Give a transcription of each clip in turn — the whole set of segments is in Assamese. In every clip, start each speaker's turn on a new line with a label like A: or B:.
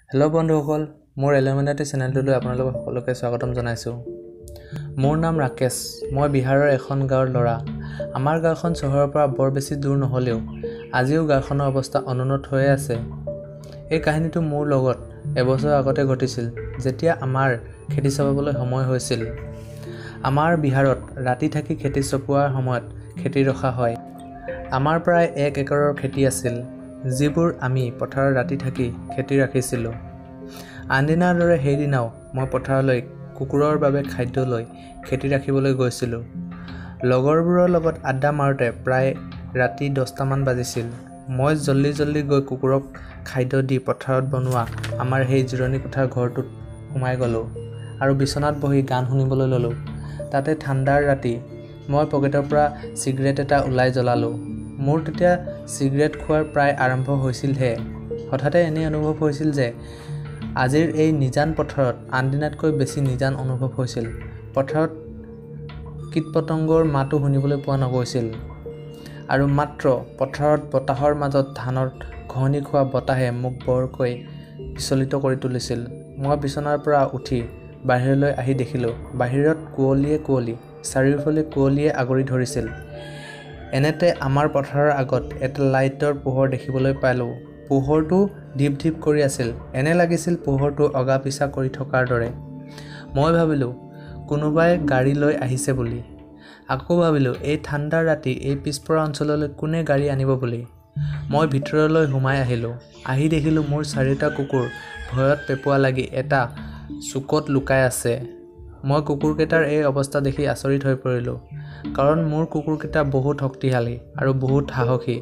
A: হেল্ল' বন্ধুসকল, মোৰ এলুমিনাটি চেনেলটোলৈ আপোনালোক সকলোকে স্বাগতম জনাইছোঁ। মোৰ নাম ৰাকেশ, মই বিহাৰৰ এখন গাঁৱৰ ল'ৰা। আমাৰ গাঁওখন চহৰৰ পৰা বৰ বেছি দূৰ নহ'লেও আজিও গাঁওখনৰ অৱস্থা অনুন্নত হৈয়ে আছে। এই কাহিনীটো মোৰ লগত এবছৰ আগতে ঘটিছিল, যেতিয়া আমাৰ খেতি চপাবলৈ সময় হৈছিল। আমাৰ বিহাৰত ৰাতি থাকি খেতি চপোৱাৰ সময়ত খেতি ৰখা হয়। আমাৰ প্ৰায় 1 একৰৰ খেতি আছিল, যিবোৰ আমি পথাৰত ৰাতি থাকি খেতি ৰাখিছিলোঁ। আনদিনাৰ দৰে সেইদিনাও মই পথাৰলৈ কুকুৰৰ বাবে খাদ্য লৈ খেতি ৰাখিবলৈ গৈছিলোঁ। লগৰবোৰৰ লগত আড্ডা মাৰোঁতে প্ৰায় ৰাতি 10টামান বাজিছিল। মই জল্দি জল্দি গৈ কুকুৰক খাদ্য দি পথাৰত বনোৱা আমাৰ সেই জিৰণি কোঠাৰ ঘৰটোত সোমাই গ'লোঁ আৰু বিচনাত বহি গান শুনিবলৈ ল'লোঁ। তাতে ঠাণ্ডাৰ ৰাতি মই পকেটৰ পৰা চিগাৰেট এটা ওলাই জ্বলালোঁ। মোৰ তেতিয়া চিগাৰেট খোৱাৰ প্ৰায় আৰম্ভ হৈছিলহে। হঠাতে এনে অনুভৱ হৈছিল যে আজিৰ এই নিজান পথাৰত আনদিনাতকৈ বেছি নিজান অনুভৱ হৈছিল। পথাৰত কীট-পতংগৰ মাতো শুনিবলৈ পোৱা নগৈছিল আৰু মাত্ৰ পথাৰত বতাহৰ মাজত ধানত ঘঁহনি খোৱা বতাহে মোক বৰকৈ বিচলিত কৰি তুলিছিল। মই বিচনাৰ পৰা উঠি বাহিৰলৈ আহি দেখিলোঁ, বাহিৰত কুঁৱলীয়ে কুঁৱলী, চাৰিওফালে কুঁৱলীয়ে আগুৰি ধৰিছিল। এনেতে আমাৰ পথাৰৰ আগত এটা লাইটৰ পোহৰ দেখিবলৈ পালোঁ। পোহৰটো ঢিপ ঢিপ কৰি আছিল, এনে লাগিছিল পোহৰটো অগা-পিছা কৰি থকাৰ দৰে। মই ভাবিলোঁ কোনোবাই গাড়ী লৈ আহিছে বুলি। আকৌ ভাবিলোঁ এই ঠাণ্ডাৰ ৰাতি এই পিছপৰা অঞ্চললৈ কোনে গাড়ী আনিব বুলি। মই ভিতৰলৈ সোমাই আহিলোঁ। আহি দেখিলোঁ মোৰ 4টা কুকুৰ ভয়ত পেঁপুৱা লাগি এটা চুকত লুকাই আছে। মই কুকুৰকেইটাৰ এই অৱস্থা দেখি আচৰিত হৈ পৰিলোঁ, কাৰণ মোৰ কুকুৰকেইটা বহুত শক্তিশালী আৰু বহুত সাহসী।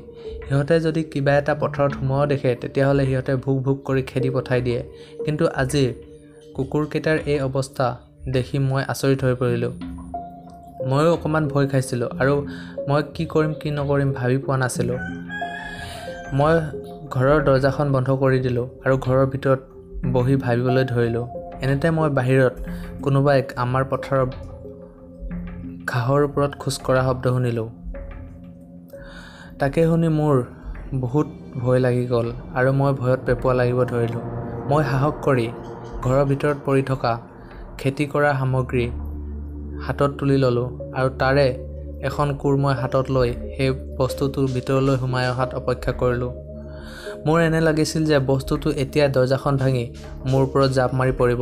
A: সিহঁতে যদি কিবা এটা পথাৰত সোমোৱাও দেখে, তেতিয়াহ'লে সিহঁতে ভুক ভুক কৰি খেদি পঠাই দিয়ে। কিন্তু আজিৰ কুকুৰকেইটাৰ এই অৱস্থা দেখি মই আচৰিত হৈ পৰিলোঁ। ময়ো অকণমান ভয় খাইছিলোঁ আৰু মই কি কৰিম কি নকৰিম ভাবি পোৱা নাছিলোঁ। মই ঘৰৰ দৰ্জাখন বন্ধ কৰি দিলোঁ আৰু ঘৰৰ ভিতৰত বহি ভাবিবলৈ ধৰিলোঁ। এনেতে মই বাহিৰত কোনোবাই আমাৰ পথাৰৰ ঘাঁহৰ ওপৰত খোজকঢ়া শব্দ শুনিলোঁ। তাকে শুনি মোৰ বহুত ভয় লাগি গ'ল আৰু মই ভয়ত পেঁপুৱা লাগিব ধৰিলোঁ। মই সাহস কৰি ঘৰৰ ভিতৰত পৰি থকা খেতি কৰা সামগ্ৰী হাতত তুলি ল'লোঁ আৰু তাৰে এখন কোৰ মই হাতত লৈ সেই বস্তুটোৰ ভিতৰলৈ সোমাই অহাত অপেক্ষা কৰিলোঁ। মোৰ এনে লাগিছিল যে বস্তুটো এতিয়া দৰ্জাখন ভাঙি মোৰ ওপৰত জাঁপ মাৰি পৰিব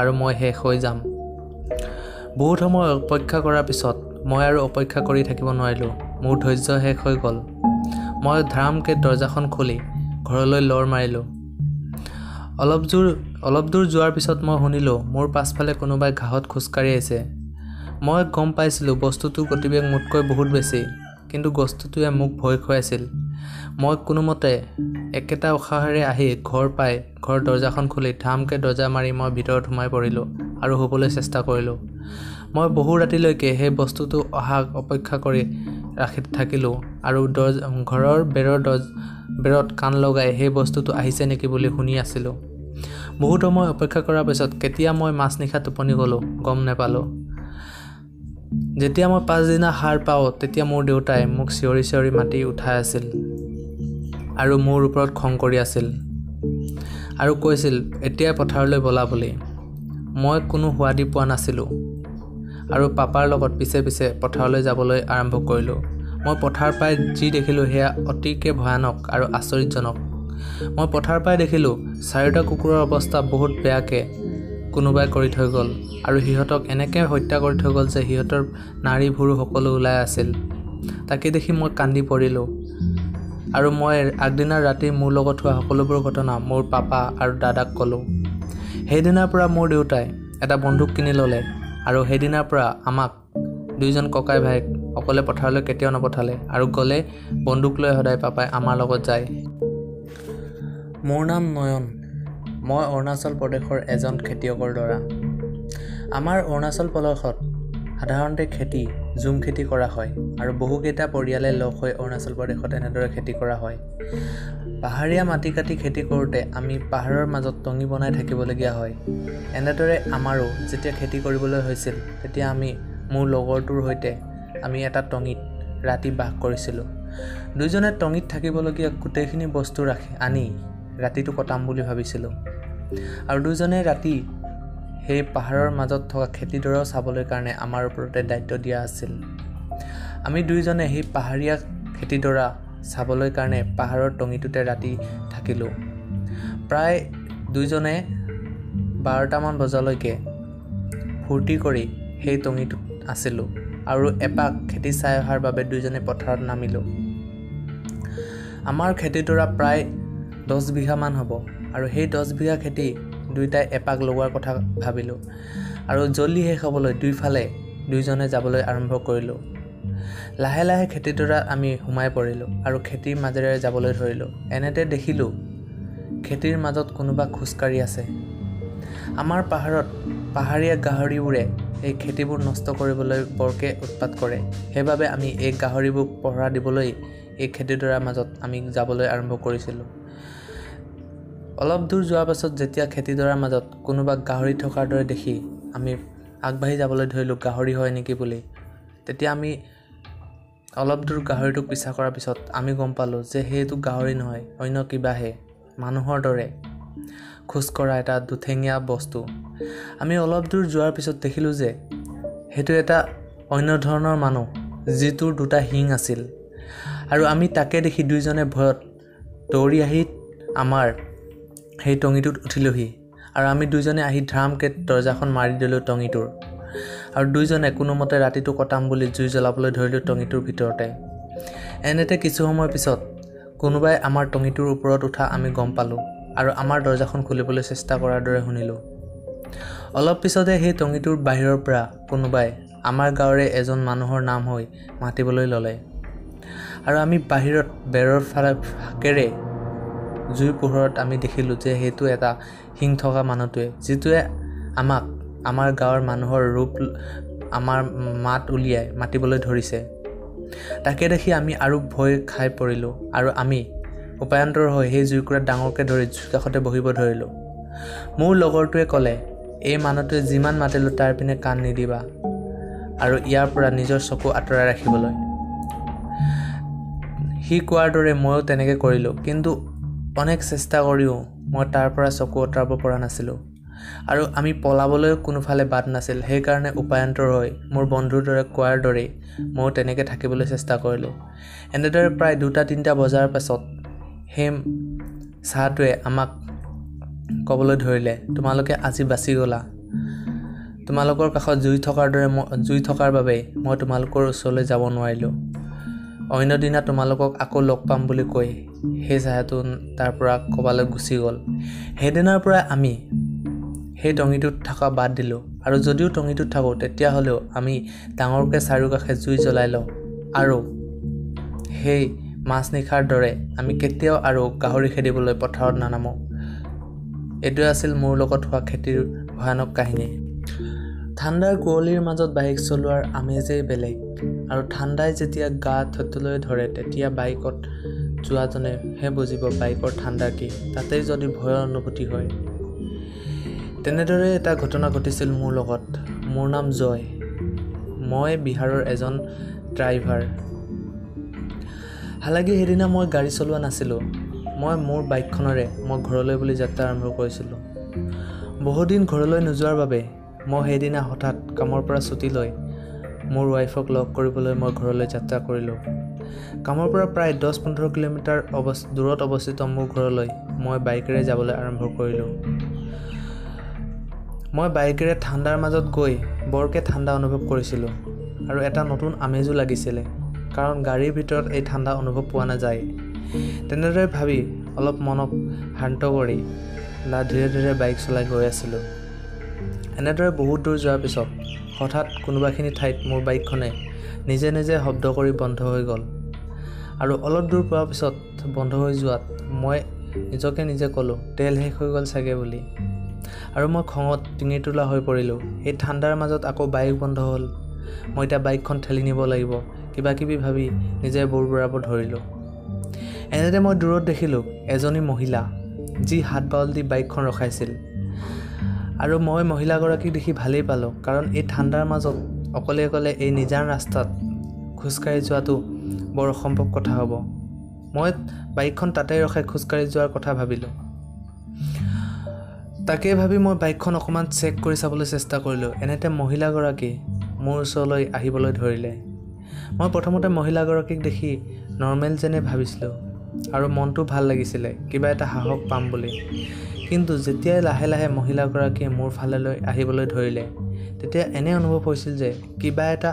A: আৰু মই শেষ হৈ যাম। বহুত সময় অপেক্ষা কৰাৰ পিছত মই আৰু অপেক্ষা কৰি থাকিব নোৱাৰিলোঁ। মোৰ ধৈৰ্য শেষ হৈ গ'ল। মই ধৰামকৈ দৰ্জাখন খুলি ঘৰলৈ লৰ মাৰিলোঁ। অলপ দূৰ যোৱাৰ পিছত মই শুনিলোঁ মোৰ পাছফালে কোনোবাই ঘাঁহত খোজকাঢ়ি আহিছে। মই গম পাইছিলোঁ বস্তুটোৰ গতিবেগ মোতকৈ বহুত বেছি, কিন্তু বস্তুটোৱে মোক ভয় খুৱাইছিল। মই কোনোমতে একেটা উশাহেৰে আহি ঘৰ পাই ঘৰৰ দৰ্জাখন খুলি ধামকৈ দৰ্জা মাৰি মই ভিতৰত সোমাই পৰিলোঁ আৰু শুবলৈ চেষ্টা কৰিলোঁ। মই বহু ৰাতিলৈকে সেই বস্তুটো অহা অপেক্ষা কৰি ৰাখি থাকিলোঁ আৰু ঘৰৰ বেৰত কাণ লগাই সেই বস্তুটো আহিছে নেকি বুলি শুনি আছিলোঁ। বহুত সময় অপেক্ষা কৰাৰ পিছত কেতিয়া মই মাজনিশা টোপনি গ'লোঁ গম নাপালোঁ। যেতিয়া মই পাছদিনা সাৰ পাওঁ, তেতিয়া মোৰ দেউতাই মোক চিঞৰি চিঞৰি মাতি উঠাই আছিল আৰু মোৰ ওপৰত খং কৰি আছিল আৰু কৈছিল এতিয়াই পথাৰলৈ ব'লা বুলি। মই কোনো সোৱাদি পোৱা নাছিলোঁ আৰু পাপাৰ লগত পিছে পিছে পথাৰলৈ যাবলৈ আৰম্ভ কৰিলোঁ। মই পথাৰ পাই যি দেখিলোঁ সেয়া অতিকে ভয়ানক আৰু আচৰিতজনক। মই পথাৰ পাই দেখিলোঁ 4টা কুকুৰৰ অৱস্থা বহুত বেয়াকৈ কোনোবাই কৰি থৈ গ'ল আৰু সিহঁতক এনেকৈ হত্যা কৰি থৈ গ'ল যে সিহঁতৰ নাড়ী ভুৰু সকলো ওলাই আছিল। তাকে দেখি মই কান্দি পৰিলোঁ আৰু মই আগদিনা ৰাতি মোৰ লগত হোৱা সকলোবোৰ ঘটনা মোৰ পাপা আৰু দাদাক ক'লোঁ। সেইদিনাৰ পৰা মোৰ দেউতাই এটা বন্দুক কিনি ল'লে আৰু সেইদিনাৰ পৰা আমাক দুইজন ককাই ভাইক অকলে পথাৰলৈ কেতিয়াও নপঠালে আৰু গ'লে বন্দুক লৈ সদায় পাপাই আমাৰ লগত যায়। মোৰ নাম নয়ন। মই অৰুণাচল প্ৰদেশৰ এজন খেতিয়কৰ ল'ৰা। আমাৰ অৰুণাচল প্ৰদেশত সাধাৰণতে খেতি ঝুম খেতি কৰা হয় আৰু বহুকেইটা পৰিয়ালে লগ হৈ অৰুণাচল প্ৰদেশত এনেদৰে খেতি কৰা হয়। পাহাৰীয়া মাটি কাটি খেতি কৰোঁতে আমি পাহাৰৰ মাজত টঙি বনাই থাকিবলগীয়া হয়। এনেদৰে আমাৰো যেতিয়া খেতি কৰিবলৈ হৈছিল, তেতিয়া আমি মোৰ লগৰটোৰ সৈতে আমি এটা টঙিত ৰাতি বাস কৰিছিলোঁ। দুইজনে টঙিত থাকিবলগীয়া গোটেইখিনি বস্তু ৰাখি আনি ৰাতিটো কটাম বুলি ভাবিছিলোঁ। আৰু দুইজনে ৰাতি সেই পাহাৰৰ মাজত থকা খেতিডৰাও চাবলৈ কাৰণে আমাৰ ওপৰতে দায়িত্ব দিয়া আছিল। আমি দুইজনে সেই পাহাৰীয়া খেতিডৰা চাবলৈ কাৰণে পাহাৰৰ টঙিটোতে ৰাতি থাকিলোঁ। প্ৰায় দুইজনে 12টামান বজালৈকে ফূৰ্তি কৰি সেই টঙিটোত আছিলোঁ আৰু এপাক খেতি চাই অহাৰ বাবে দুইজনে পথাৰত নামিলোঁ। আমাৰ খেতিডৰা প্ৰায় 10 বিঘামান হ'ব আৰু সেই 10 বিঘা খেতি দুইটাই এপাক লগোৱাৰ কথা ভাবিলোঁ আৰু জল্দি শেষ হ'বলৈ দুইফালে দুইজনে যাবলৈ আৰম্ভ কৰিলোঁ। লাহে লাহে খেতিডৰাত আমি সোমাই পৰিলোঁ আৰু খেতিৰ মাজেৰে যাবলৈ ধৰিলোঁ। এনেতে দেখিলোঁ খেতিৰ মাজত কোনোবা খোজকাঢ়ি আছে। আমাৰ পাহাৰত পাহাৰীয়া গাহৰিবোৰে এই খেতিবোৰ নষ্ট কৰিবলৈ বৰকৈ উৎপাত কৰে, সেইবাবে আমি এই গাহৰিবোৰক পহৰা দিবলৈ এই খেতিডৰাৰ মাজত আমি যাবলৈ আৰম্ভ কৰিছিলোঁ। অলপ দূৰ যোৱাৰ পাছত যেতিয়া খেতিডৰাৰ মাজত কোনোবা গাহৰি থকাৰ দৰে দেখি আমি আগবাঢ়ি যাবলৈ ধৰিলোঁ, গাহৰি হয় নেকি বুলি। তেতিয়া আমি অলপ দূৰ গাহৰিটোক পিছা কৰাৰ পিছত আমি গম পালোঁ যে সেইটো গাহৰি নহয়, অন্য কিবাহে, মানুহৰ দৰে খোজকঢ়া এটা দুঠেঙীয়া বস্তু। আমি অলপ দূৰ যোৱাৰ পিছত দেখিলোঁ যে সেইটো এটা অন্য ধৰণৰ মানুহ, যিটোৰ দুটা শিং আছিল। আৰু আমি তাকে দেখি দুইজনে ভয়ত দৌৰি আহি আমাৰ সেই টঙিটোত উঠিলোঁহি আৰু আমি দুইজনে আহি ধৰামকৈ দৰ্জাখন মাৰি দিলোঁ টঙিটোৰ আৰু দুইজনে কোনোমতে ৰাতিটো কটাম বুলি জুই জ্বলাবলৈ ধৰিলোঁ টঙিটোৰ ভিতৰতে। এনেতে কিছু সময়ৰ পিছত কোনোবাই আমাৰ টঙিটোৰ ওপৰত উঠা আমি গম পালোঁ আৰু আমাৰ দৰ্জাখন খুলিবলৈ চেষ্টা কৰাৰ দৰে শুনিলোঁ। অলপ পিছতে সেই টঙিটোৰ বাহিৰৰ পৰা কোনোবাই আমাৰ গাঁৱৰে এজন মানুহৰ নাম হৈ মাতিবলৈ ল'লে আৰু আমি বাহিৰত বেৰৰ ফালে ফাকেৰে জুইৰ পোহৰত আমি দেখিলোঁ যে সেইটো এটা শিং থকা মানুহটোৱে, যিটোৱে আমাক আমাৰ গাঁৱৰ মানুহৰ ৰূপ আমাৰ মাত উলিয়াই মাতিবলৈ ধৰিছে। তাকে দেখি আমি আৰু ভয় খাই পৰিলোঁ আৰু আমি উপায়ন্তৰ হৈ সেই জুইকুৰাত ডাঙৰকৈ ধৰি জুইৰ কাষতে বহিব ধৰিলোঁ। মোৰ লগৰটোৱে ক'লে, এই মানুহটোৱে যিমান মাতিলোঁ তাৰ পিনে কাণ নিদিবা আৰু ইয়াৰ পৰা নিজৰ চকু আঁতৰাই ৰাখিবলৈ। সি কোৱাৰ দৰে ময়ো তেনেকৈ কৰিলোঁ, কিন্তু অনেক চেষ্টা কৰিও মই তাৰ পৰা চকু আঁতৰাব পৰা নাছিলোঁ আৰু আমি পলাবলৈ কোনোফালে বাট নাছিল। সেইকাৰণে উপায়ন্তৰ হৈ মোৰ বন্ধুৰ দৰে কোৱাৰ দৰেই ময়ো তেনেকৈ থাকিবলৈ চেষ্টা কৰিলোঁ। এনেদৰে প্ৰায় 2-3টা বজাৰ পাছত সেই চাহটোৱে আমাক ক'বলৈ ধৰিলে, তোমালোকে আজি বাচি গ'লা, তোমালোকৰ কাষত জুই থকাৰ বাবেই মই তোমালোকৰ ওচৰলৈ যাব নোৱাৰিলোঁ, অন্য দিনা তোমালোকক আকৌ লগ পাম বুলি কৈ সেই চাহটো তাৰ পৰা ক'ৰবালৈ গুচি গ'ল। সেইদিনাৰ পৰা আমি সেই টঙিটোত থকা বাদ দিলোঁ আৰু যদিও টঙিটোত থাকোঁ তেতিয়াহ'লেও আমি ডাঙৰকৈ চাৰিওকাষে জুই জ্বলাই লওঁ আৰু সেই মাছ নিশাৰ দৰে আমি কেতিয়াও আৰু গাহৰি খেদিবলৈ পথাৰত নানামোঁ। এইটোৱে আছিল মোৰ লগত হোৱা খেতিৰ ভয়ানক কাহিনী। ঠাণ্ডাৰ কুঁৱলীৰ মাজত বাইক চলোৱাৰ আমেজেই বেলেগ আৰু ঠাণ্ডাই যেতিয়া গা থতলৈ ধৰে তেতিয়া বাইকত যোৱাজনেহে বুজিব বাইকৰ ঠাণ্ডা কি, তাতেই যদি ভয়ৰ অনুভূতি হয়। তেনেদৰে এটা ঘটনা ঘটিছিল মোৰ লগত। মোৰ নাম জয়, মই বিহাৰৰ এজন ড্ৰাইভাৰ। হালাকি সেইদিনা মই গাড়ী চলোৱা নাছিলোঁ, মই মোৰ বাইকখনেৰে মই ঘৰলৈ বুলি যাত্ৰা আৰম্ভ কৰিছিলোঁ। বহুদিন ঘৰলৈ নোযোৱাৰ বাবে মই সেইদিনা হঠাৎ কামৰ পৰা ছুটি লৈ মোৰ ৱাইফক লগ কৰিবলৈ মই ঘৰলৈ যাত্ৰা কৰিলোঁ। কামৰ পৰা প্ৰায় 10-15 কিলোমিটাৰ দূৰত অৱস্থিত মোৰ ঘৰলৈ মই বাইকেৰে যাবলৈ আৰম্ভ কৰিলোঁ। মই বাইকেৰে ঠাণ্ডাৰ মাজত গৈ বৰকৈ ঠাণ্ডা অনুভৱ কৰিছিলোঁ আৰু এটা নতুন আমেজো লাগিছিলে, কাৰণ গাড়ীৰ ভিতৰত এই ঠাণ্ডা অনুভৱ পোৱা নাযায়। তেনেদৰে ভাবি অলপ মনক শান্ত কৰি ধীৰে ধীৰে বাইক চলাই গৈ আছিলোঁ। এনেদৰে বহুত দূৰ যোৱাৰ পিছত হঠাৎ কোনোবাখিনি ঠাইত মোৰ বাইকখনে নিজে নিজে শব্দ কৰি বন্ধ হৈ গ'ল আৰু অলপ দূৰ পোৱাৰ পিছত বন্ধ হৈ যোৱাত মই নিজকে নিজে ক'লোঁ, তেল শেষ হৈ গ'ল চাগে বুলি, আৰু মই খঙত টিঙি তোলা হৈ পৰিলোঁ। এই ঠাণ্ডাৰ মাজত আকৌ বাইক বন্ধ হ'ল, মই এতিয়া বাইকখন ঠেলি নিব লাগিব, কিবা কিবি ভাবি নিজে বুৰবুৰাব ধৰিলোঁ। এনেতে মই দূৰত দেখিলোঁ এজনী মহিলা, যি হাত বাউল দি বাইকখন ৰখাইছিল আৰু মই মহিলাগৰাকীক দেখি ভালেই পালোঁ, কাৰণ এই ঠাণ্ডাৰ মাজত অকলে অকলে এই নিজান ৰাস্তাত খোজকাঢ়ি যোৱাটো বৰ অসম্ভৱ কথা হ'ব। মই বাইকখন তাতে ৰখাই খোজকাঢ়ি যোৱাৰ কথা ভাবিলোঁ। তাকে ভাবি মই বাইকখন অকণমান চেক কৰি চাবলৈ চেষ্টা কৰিলোঁ। এনেতে মহিলাগৰাকী মোৰ ওচৰলৈ আহিবলৈ ধৰিলে। মই প্ৰথমতে মহিলাগৰাকীক দেখি নৰ্মেল যেনে ভাবিছিলোঁ আৰু মনটো ভাল লাগিছিলে, কিবা এটা সাহস পাম বুলি। কিন্তু যেতিয়াই লাহে লাহে মহিলাগৰাকীয়ে মোৰ ফাললৈ আহিবলৈ ধৰিলে, তেতিয়া এনে অনুভৱ হৈছিল যে কিবা এটা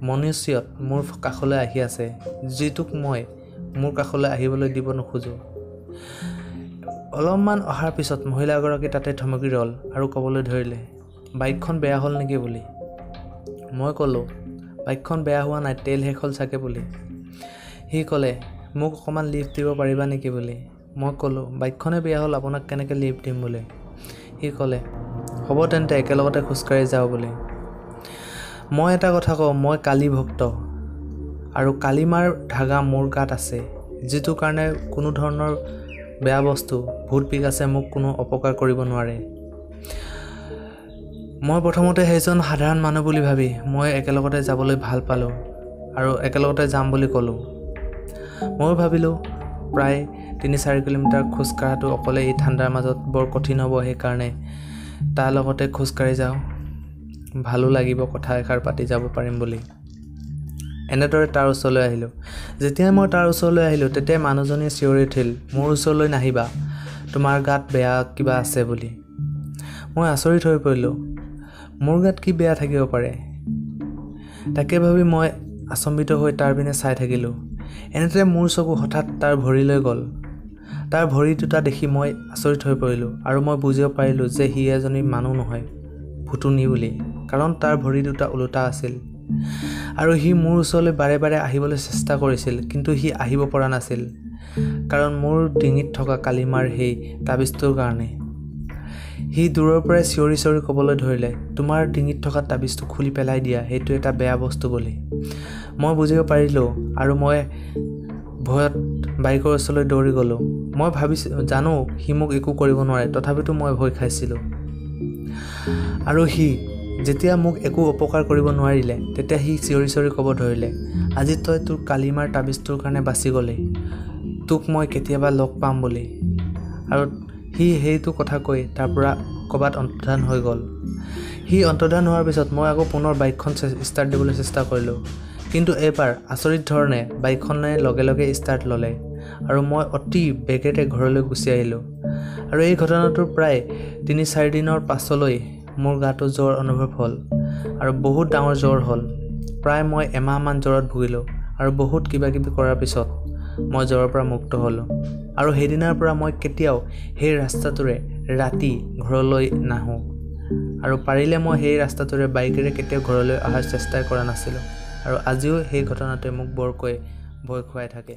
A: মনুষ্যত মোৰ কাষলৈ আহি আছে, যিটোক মই মোৰ কাষলৈ আহিবলৈ দিব নোখোজোঁ। অলপমান অহাৰ পিছত মহিলাগৰাকী তাতে থমকি ৰ'ল আৰু ক'বলৈ ধৰিলে, বাইকখন বেয়া হ'ল নেকি বুলি। মই ক'লোঁ, বাইকখন বেয়া হোৱা নাই, তেল শেষ হ'ল চাগে বুলি। সি ক'লে, মোক অকণমান লিফ্ট দিব পাৰিবা নেকি বুলি। মই ক'লোঁ, বাইকখনে বেয়া হ'ল, আপোনাক কেনেকৈ লিফ্ট দিম বুলি। সি ক'লে, হ'ব তেন্তে একেলগতে খোজকাঢ়ি যাওঁ বুলি। মই এটা কথা কওঁ, মই কালী ভক্ত আৰু কালীমাৰ ধাগা মোৰ গাত আছে, যিটো কাৰণে কোনো ধৰণৰ বেয়া বস্তু, ভূত পিশাচে মোক কোনো অপকাৰ কৰিব নোৱাৰে। মই প্ৰথমতে সেইজন সাধাৰণ মানুহ বুলি ভাবি মই একেলগতে যাবলৈ ভাল পালোঁ আৰু একেলগতে যাম বুলি ক'লোঁ। ময়ো ভাবিলোঁ প্ৰায় 3-4 কিলোমিটাৰ খোজকঢ়াটো অকলে এই ঠাণ্ডাৰ মাজত বৰ কঠিন হ'ব, সেইকাৰণে তাৰ লগতে খোজকাঢ়ি যাওঁ, ভালো লাগিব, কথা এষাৰ পাতি যাব পাৰিম বুলি। এনেদৰে তাৰ ওচৰলৈ আহিলোঁ। যেতিয়াই মই তাৰ ওচৰলৈ আহিলোঁ, তেতিয়াই মানুহজনীয়ে চিঞৰি উঠিল, মোৰ ওচৰলৈ নাহিবা, তোমাৰ গাত বেয়া কিবা আছে বুলি। মই আচৰিত হৈ পৰিলোঁ, মোৰ গাত কি বেয়া থাকিব পাৰে? তাকে ভাবি মই আচম্বিত হৈ তাৰ পিনে চাই থাকিলোঁ। এনেতে মোৰ চকু হঠাৎ তাৰ ভৰিলৈ গ'ল। তাৰ ভৰি দুটা দেখি মই আচৰিত হৈ পৰিলোঁ আৰু মই বুজিব পাৰিলোঁ যে সি এজনী মানুহ নহয়, ভুতুনী বুলি, কাৰণ তাৰ ভৰি দুটা ওলোটা আছিল। আৰু সি মোৰ ওচৰলৈ বাৰে বাৰে আহিবলৈ চেষ্টা কৰিছিল, কিন্তু সি আহিব পৰা নাছিল, কাৰণ মোৰ ডিঙিত থকা কালিমাৰ সেই তাবিজটোৰ কাৰণে। সি দূৰৰ পৰাই চিঞৰি চিঞৰি ক'বলৈ ধৰিলে, তোমাৰ ডিঙিত থকা তাবিজটো খুলি পেলাই দিয়া, সেইটো এটা বেয়া বস্তু বুলি। মই বুজিব পাৰিলোঁ আৰু মই ভয়ত বাইকৰ ওচৰলৈ দৌৰি গ'লোঁ। মই ভাবিছোঁ, জানো সি মোক একো কৰিব নোৱাৰে, তথাপিতো মই ভয় খাইছিলোঁ। আৰু সি যেতিয়া মোক একো অপকাৰ কৰিব নোৱাৰিলে, তেতিয়া সি চিঞৰি চিঞৰি ক'ব ধৰিলে, আজি তই তোৰ কালিমাৰ তাবিজটোৰ কাৰণে বাচি গ'লি, তোক মই কেতিয়াবা লগ পাম বুলি। আৰু সি সেইটো কথা কৈ তাৰ পৰা ক'ৰবাত অন্তৰ্ধান হৈ গ'ল। সি অন্তৰ্ধান হোৱাৰ পিছত মই আকৌ পুনৰ বাইকখন ষ্টাৰ্ট দিবলৈ চেষ্টা কৰিলোঁ, কিন্তু এইবাৰ আচৰিত ধৰণে বাইকখনে লগে লগে ষ্টাৰ্ট ল'লে আৰু মই অতি বেগেৰে ঘৰলৈ গুচি আহিলোঁ। আৰু এই ঘটনাটোৰ প্ৰায় 3-4 দিনৰ পাছলৈ মোৰ গাটো জ্বৰ অনুভৱ হ'ল আৰু বহুত ডাঙৰ জ্বৰ হ'ল। প্ৰায় মই এমাহমান জ্বৰত ভুগিলোঁ আৰু বহুত কিবা কিবি কৰাৰ পিছত মই জ্বৰৰ পৰা মুক্ত হ'লোঁ। আৰু সেইদিনাৰ পৰা মই কেতিয়াও সেই ৰাস্তাটোৰে ৰাতি ঘৰলৈ নাহোঁ আৰু পাৰিলে মই সেই ৰাস্তাটোৰে বাইকেৰে কেতিয়াও ঘৰলৈ অহাৰ চেষ্টাই কৰা নাছিলোঁ। আৰু আজিও সেই ঘটনাটোৱে মোক বৰকৈ ভয় খুৱাই থাকে।